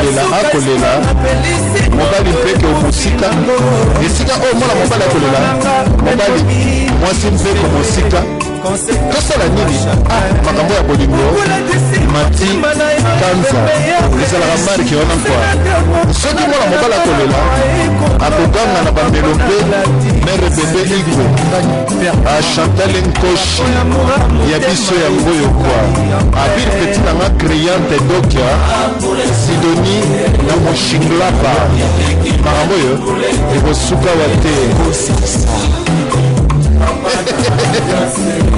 akolela akolela mobali mpeke mosika esika oyo mwana mobali akolela mobali mwasi mpeke mosika tosala nini ah, makambo ya bolingo mati kanza ezalaka marke wana nkwa soki mwana mobali akolela akoganga na bamelo mpe mere bebe igwe achantal nkoshi ya biso yango oyo kwa abir peti na nga creyante dokia sidoni na moshinglapa makambo oyo ekosuka wa te.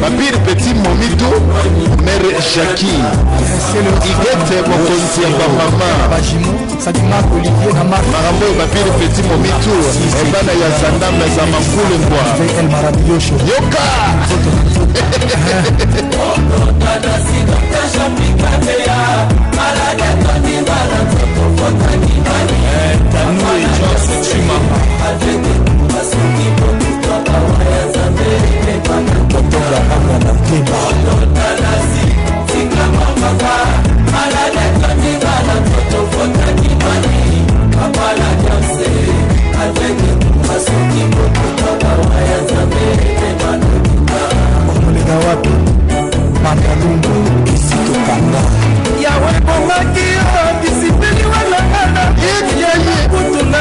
Bapire petit momitu mere Jackie Igete mokonzi ya bamama makambo oyo bapire petit momitu ebana ya zandambe za mankulu mbwa yoka. Okolega wapi Bandalungu esitokanga Yawe bongaki yo disipeli wana ngana kutu na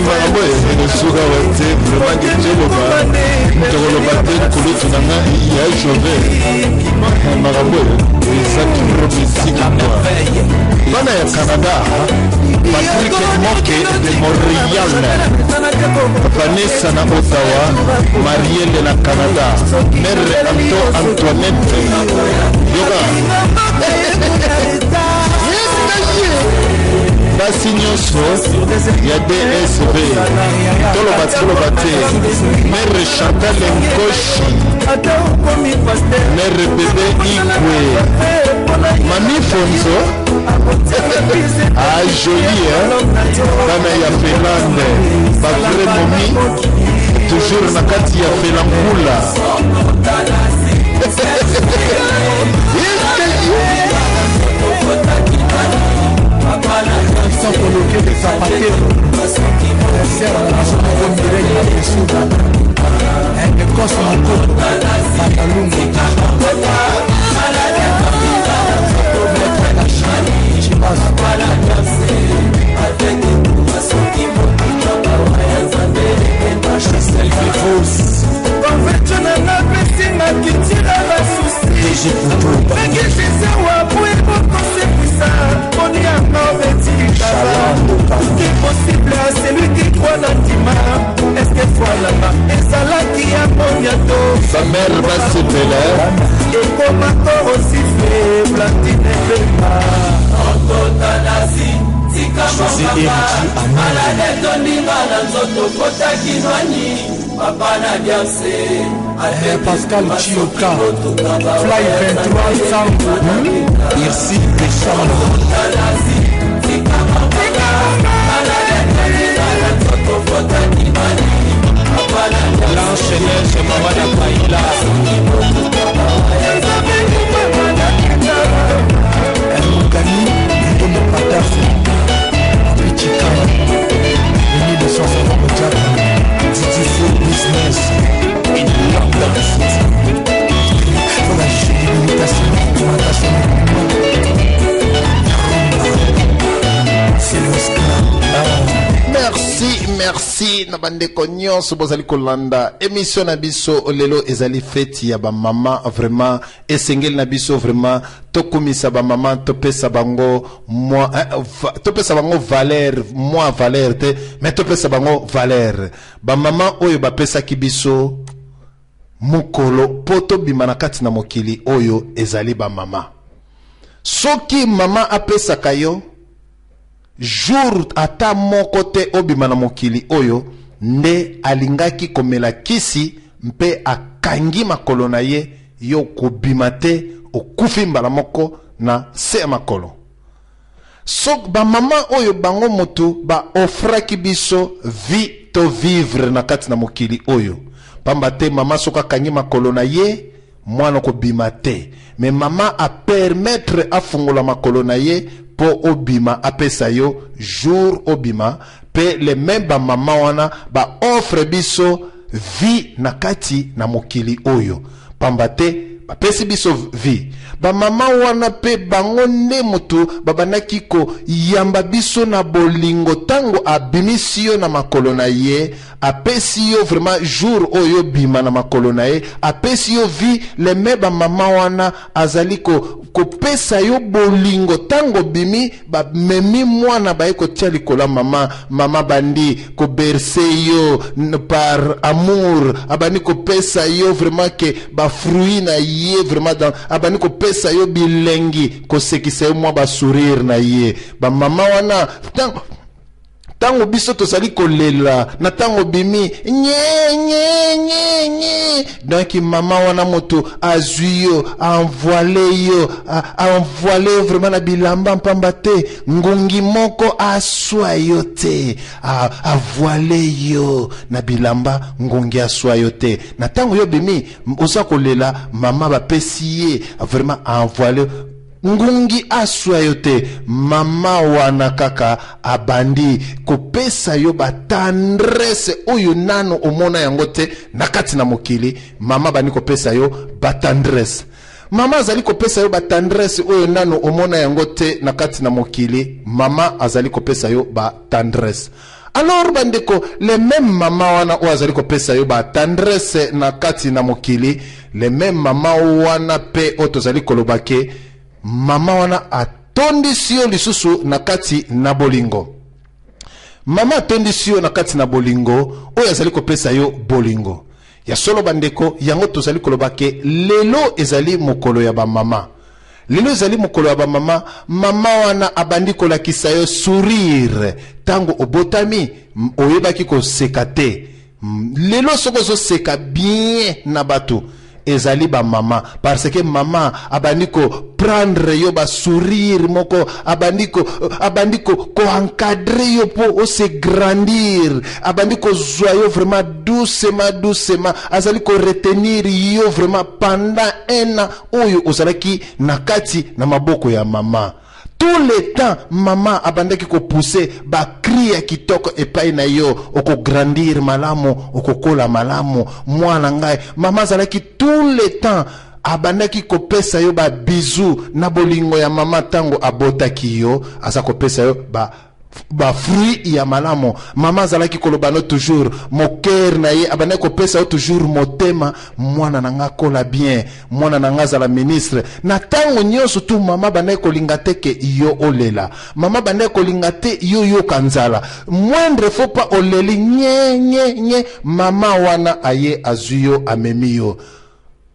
makambo ekosuka wa te vraiment ketoloba tokoloba te kulutu na nga ya jove makambo oyo eza trop mystique quoi. Bana ya Canada, Patrick Moke de Montréal, Vanessa na Ottawa, Marielle na Canada, Mère Anto Antoinette yoka basi nyonso ya DSB toloba toloba te Mère Chantal Nkoshi, Mère Bebe Igwe, Mami Fonzo ah joli hein bana ya Finlande ba vrai momi toujours na kati ya Felankula. Christian Koloke de Zapatero, Serre na biso moko Mireille Mapesuda, Ekos Makoto, Bandalungu, Chibazo. Conversion nanga pesinga kitira basusi ndenge jesewa po ebokosepwisa poni yango betikala. Tout est possible à celui qui croit na ndima. Est-ce foi nanga ezalaki ya moniato? Bamere basepela. Ekomako aussi faible antine pema. José Ergi Amani. Pascal Chioka, Fly 23 Sango, Irsi Deschamps. Blanche Neige, Maman Païla. Mokani, Ndomo Patasi, Pichikana, Denis de Sansa Mojaka, Didi Fou Business, in London City. For la limitation, augmentation, c'est le sclave. Merci, merci na bandeko nyonso bozali kolanda émission na biso lelo. Ezali feti ya bamama, vraiment esengeli na biso vraiment tokumisa bamama, topesa bango mwa topesa bango valeur, mwa valeur te, mais topesa bango valeur. Bamama oyo bapesaki biso mokolo mpo tobima na kati na mokili oyo ezali bamama. Soki mama apesaka yo jour ata moko te obima na mokili oyo, nde alingaki komela kisi mpe akangi makolo na ye, yo kobima te, okufi mbala moko na se ya makolo. So bamama oyo bango motu baofraki biso vie to vivre na kati na mokili oyo, pamba te mama soki akangi makolo na ye, mwana kobima te, mais mama apermettre afungola makolo na ye. mpo obima, apesa yo jour obima. Mpe le même bamama wana baoffre biso vie na kati na mokili oyo, pamba te bapesi biso vie. Bamama wana mpe bango nde motu babandaki koyamba biso na bolingo. Ntango abimisi yo na makolo na ye, apesi yo vraiment jour oyo obima na makolo na ye, apesi yo vie. Leme bamama wana azali kopesa yo bolingo. Ntango obimi, bamemi mwana, baye kotia likolo ya mama. Mama bandi kobercer yo par amour, abandi kopesa yo vraiment ke bafruit na ye vraiment dans, abandi kopesa yo bilengi, kosekisa yo mwa basourire na ye. Bamama wana, ntango biso tozali kolela na ntango bimi nye nye nye nye, donc mama wana moto azwi yo, envoile yo, envoile yo vraiment na bilamba mpamba te, ngungi moko aswa yo te. Avoile yo na bilamba, ngungi aswa yo te. Na ntango yo bimi, oza kolela, mama bapesi ye vraiment envoile, ngungi aswa yo te. Mama wana kaka abandi kopesa yo batendresse oyo nano omona yango te na kati na mokili. Mama abandi kopesa yo batendresse, mama azali kopesa yo batendresse oyo nano omona yango te na kati na mokili. Mama azali kopesa yo batendresse. Alors bandeko, le même mama wana oyo azali kopesa yo batendresse na kati na mokili, le même mama wana mpe oyo tozali koloba ke mama wana atondisi yo lisusu na kati na bolingo. Mama atondisi yo na kati na bolingo oyo azali kopesa yo bolingo ya solo. Bandeko, yango tozali koloba ke lelo ezali mokolo ya bamama, lelo ezali mokolo ya bamama. Mama wana abandi kolakisa yo sourire. Ntango obotami, oyebaki koseka te. Lelo soki ozoseka bien na bato, ezali bamama, parce que mama abandi koprendre yo basourire moko, abandi koencadrer yo mpo ose grandir, abandi kozwa yo vraiment doucement doucement, azali koretenir yo vraiment pendant un an oyo ozalaki na kati na maboko ya mama. Tout le temps mama abandaki kopousser bacris ya kitoko epai na yo: okograndir malamu, okokola malamu, mwana ngai. Mama azalaki tout le temps abandaki kopesa yo babisous na bolingo ya mama. Ntango abotaki yo, aza kopesa yo ba bafruit ya malamu. Mama azalaki koloba no toujours moker na ye, abandaki kopesa yo toujours motema: mwana na nga akola bien, mwana na nga azala ministre. Na ntango nyonso tu mama abandaki kolinga te ke yo olela, mama abandaki kolinga te yo yoka nzala. Moindre faut pas oleli nye nye nye, mama wana aye azwi yo, amemi yo,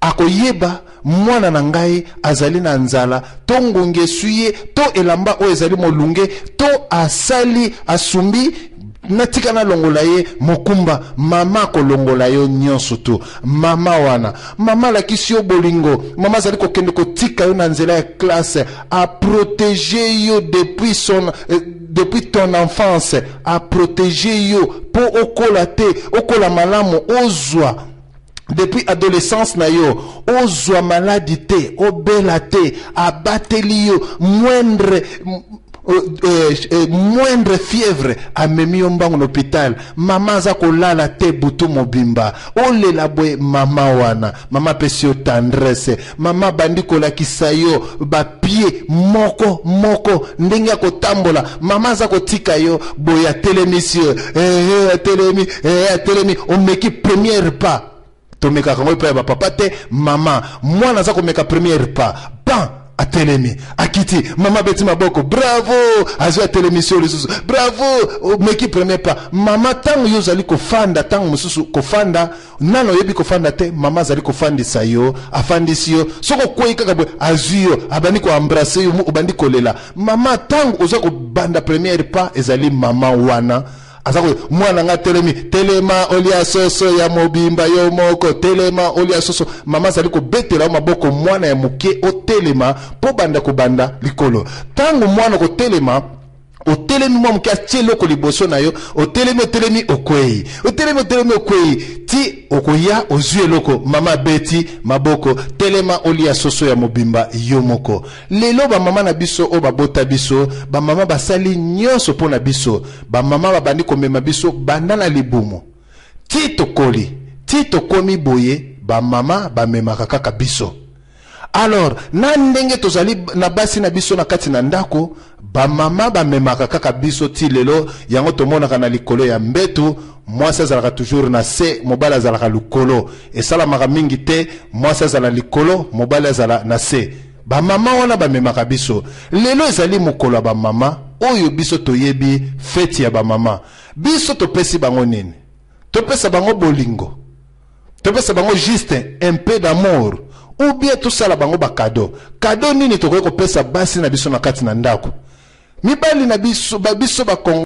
akoyeba mwana na ngai azali na nzala to ngongi eswi ye to elamba oyo ezali molunge to asali asumbi, natika nalongola ye mokumba. Mama akolongola yo nyonso tu. Mama wana, mama alakisi yo bolingo. Mama azali kokende kotika yo na nzela ya classe, aprotéger yo depuis ton enfance, aprotéger yo mpo okola te, okola malamu, ozwa depuis adolescence na yo, ozwa maladi te, obela te. Abateli yo moindre fièvre, amemi yo mbango na hôpital. Mama aza kolala te butu mobimba, olela boye. Mama wana, mama apesi yo tendresse. Mama abandi kolakisa yo bapieds moko moko ndenge ya kotambola. Mama aza kotika yo boye, atelemisi yo, atelemi, atelemi, omeki première pas. Tomekaka yango epai ya bapapa te. Mama, mwana aza komeka première pas, pan, atelemi, akiti, mama abeti maboko: bravo! Azwi, atelemisi yo lisusu: bravo, omeki premier pas. Mama, ntango yo ozali kofanda, ntango mosusu kofanda nano oyebi kofanda te, mama azali kofandisa yo, afandisi yo. Soki okwei kaka boye, azwi yo, abandi koembrasser yo, obandi kolela. Mama, ntango oza kobanda première pas, ezali mama wana aza ko mwana nga telemi, telema, olia soso ya mobimba yo moko, telema, olia soso. Mama azali kobetela yo maboko, mwana ya moke, otelema mpo banda kobanda likolo. Ntango mwana kotelema, Otelemi mwa moke, atie eloko liboso na yo, otelemi, otelemi, okwei, otelemi, otelemi, okwei, ti okoya ozwi eloko. Mama abeti maboko, telema olia soso ya mobimba yo moko. Lelo bamama na biso oyo babota biso, bamama basali nyonso mpo na biso. Bamama babandi komema biso banda na libumu ti tokoli, ti tokomi boye, bamama bamemaka kaka biso. Alors na ndenge tozali na basi na biso na kati na ndako, bamama bamemaka kaka biso ti lelo. Yango tomonaka na likolo ya mbetu, mwasi azalaka toujours na se, mobali azalaka likolo. Esalamaka mingi te mwasi azala likolo, mobali azala na se. Bamama wana bamemaka biso. Lelo ezali mokolo ya bamama oyo biso toyebi, feti ya bamama. Biso topesi bango nini? Topesa bango bolingo, topesa bango juste un peu d'amour, ou bien tosala bango bacadeau? Cadeau nini tokoki kopesa basi na biso na kati na ndako, mibali na biso, babiso bakongo?